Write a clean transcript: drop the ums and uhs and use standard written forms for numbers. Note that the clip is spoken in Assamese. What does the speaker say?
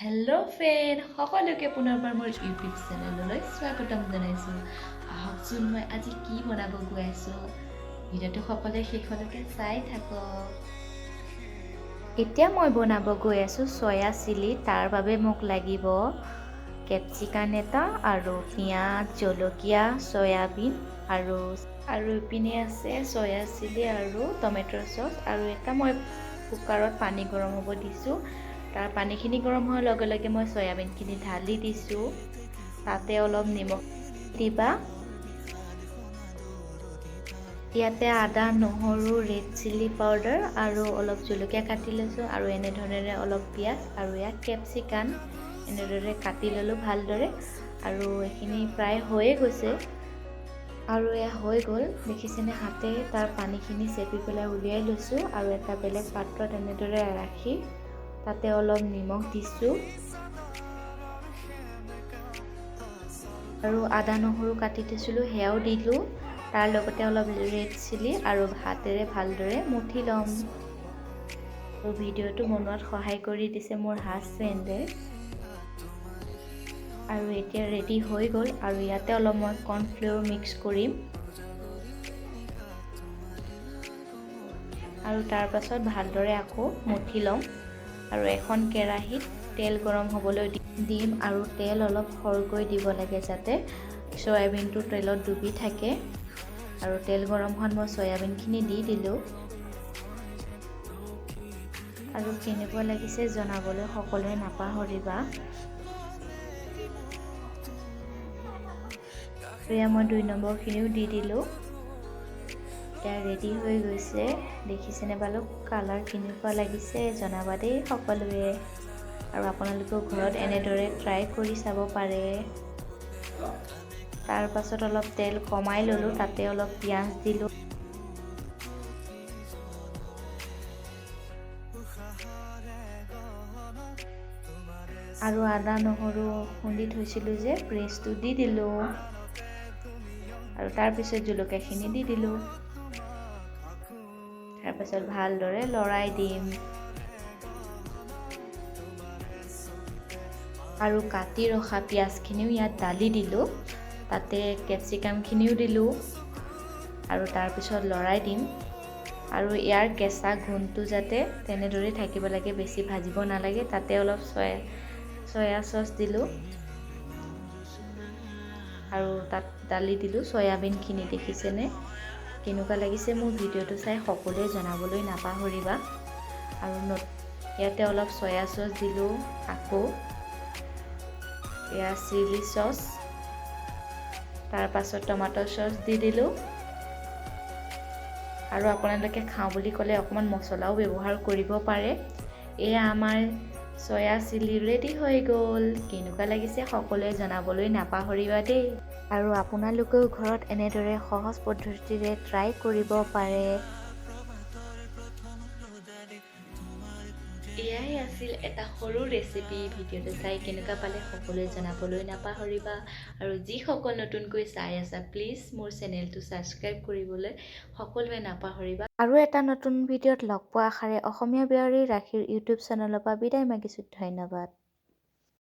হেল্ল' ফ্ৰেণ্ড, সকলোকে পুনৰবাৰ মোৰ ইউটিউব চেনেললৈ স্বাগতম জনাইছোঁ। আহকচোন, মই আজি কি বনাব গৈ আছোঁ, ভিডিঅ'টো সকলোৱে শেষলৈকে চাই থাকক। এতিয়া মই বনাব গৈ আছোঁ চয়া চিলি। তাৰ বাবে মোক লাগিব কেপচিকাম এটা আৰু পিঁয়াজ, জলকীয়া, চয়াবিন আৰু ইপিনে আছে চয়া চিলি আৰু টমেট'ৰ চচ। আৰু এটা মই কুকাৰত পানী গৰম হ'ব দিছোঁ। তাৰ পানীখিনি গৰম হোৱাৰ লগে লগে মই চয়াবিনখিনি ঢালি দিছোঁ। তাতে অলপ নিমখ দিবা। ইয়াতে আদা, নহৰু, ৰেড চিলি পাউডাৰ আৰু অলপ জলকীয়া কাটি লৈছোঁ আৰু এনেধৰণেৰে অলপ পিঁয়াজ আৰু ইয়াত কেপচিকাম এনেদৰে কাটি ল'লোঁ ভালদৰে। আৰু এইখিনি প্ৰায় হৈয়ে গৈছে আৰু এয়া হৈ গ'ল, দেখিছেনে? হাতে তাৰ পানীখিনি চেপি পেলাই উলিয়াই লৈছোঁ আৰু এটা বেলেগ পাত্ৰত এনেদৰে ৰাখি তাতে অলপ নিমখ দিছোঁ আৰু আদা, নহৰু কাটি থৈছিলোঁ, সেয়াও দিলোঁ। তাৰ লগতে অলপ ৰেড চিলি আৰু হাতেৰে ভালদৰে মঠি ল'ম। আৰু ভিডিঅ'টো বনোৱাত সহায় কৰি দিছে মোৰ হাজবেণ্ডে। আৰু এতিয়া ৰেডি হৈ গ'ল। আৰু ইয়াতে অলপ মই কৰ্ণফ্লে'ৰ মিক্স কৰিম আৰু তাৰ পাছত ভালদৰে আকৌ মঠি ল'ম। আৰু এখন কেৰাহীত তেল গৰম হ'বলৈ দিম আৰু তেল অলপ সৰহকৈ দিব লাগে, যাতে চয়াবিনটো তেলত ডুবি থাকে। আৰু তেল গৰম হোৱাত মই চয়াবিনখিনি দি দিলোঁ। আৰু কেনেকুৱা লাগিছে জনাবলৈ সকলোৱে নাপাহৰিবা। এয়া মই 2 নম্বৰখিনিও দি দিলোঁ। এতিয়া ৰেডি হৈ গৈছে, দেখিছেনে বাৰু? কালাৰ কেনেকুৱা লাগিছে জনাবা দেই সকলোৱে। আৰু আপোনালোকেও ঘৰত এনেদৰে ট্ৰাই কৰি চাব পাৰে। তাৰ পাছত অলপ তেল কমাই ল'লোঁ, তাতে অলপ পিঁয়াজ দিলোঁ। আৰু আদা, নহৰু খুন্দি থৈছিলোঁ যে, পেষ্টটো দি দিলোঁ আৰু তাৰপিছত জলকীয়াখিনি দি দিলোঁ। তাৰপাছত ভালদৰে লৰাই দিম। আৰু কাটি ৰখা পিঁয়াজখিনিও ইয়াত ঢালি দিলোঁ, তাতে কেপচিকামখিনিও দিলোঁ আৰু তাৰপিছত লৰাই দিম। আৰু ইয়াৰ কেঁচা গোন্ধটো যাতে তেনেদৰেই থাকিব লাগে, বেছি ভাজিব নালাগে। তাতে অলপ চয়া চয়া চচ দিলোঁ আৰু তাত ঢালি দিলোঁ চয়াবিনখিনি। দেখিছেনে? কেনেকুৱা লাগিছে মোৰ ভিডিঅ'টো চাই সকলোৱে জনাবলৈ নাপাহৰিবা। আৰু ইয়াতে অলপ চয়া চচ দিলোঁ, আকৌ এয়া চিলি চচ, তাৰপাছত টমাট' চচ দি দিলোঁ। আৰু আপোনালোকে খাওঁ বুলি ক'লে অকণমান মছলাও ব্যৱহাৰ কৰিব পাৰে। এয়া আমাৰ চয়া চিলি ৰেডি হৈ গ'ল। কেনেকুৱা লাগিছে সকলোৱে জনাবলৈ নাপাহৰিবা দেই। আৰু আপোনালোকেও ঘৰত এনেদৰে সহজ পদ্ধতিৰে ট্ৰাই কৰিব পাৰে। এয়াই আছিল এটা সৰু ৰেচিপি। ভিডিঅ'টো চাই কেনেকুৱা পালে সকলোৱে জনাবলৈ নাপাহৰিবা। আৰু যিসকল নতুনকৈ চাই আছা, প্লিজ মোৰ চেনেলটো ছাবস্ক্ৰাইব কৰিবলৈ সকলোৱে নাপাহৰিবা। আৰু এটা নতুন ভিডিঅ'ত লগ পোৱা আশাৰে অসমীয়া বোৱাৰী ৰাখীৰ ইউটিউব চেনেলৰ পৰা বিদায় মাগিছোঁ। ধন্যবাদ।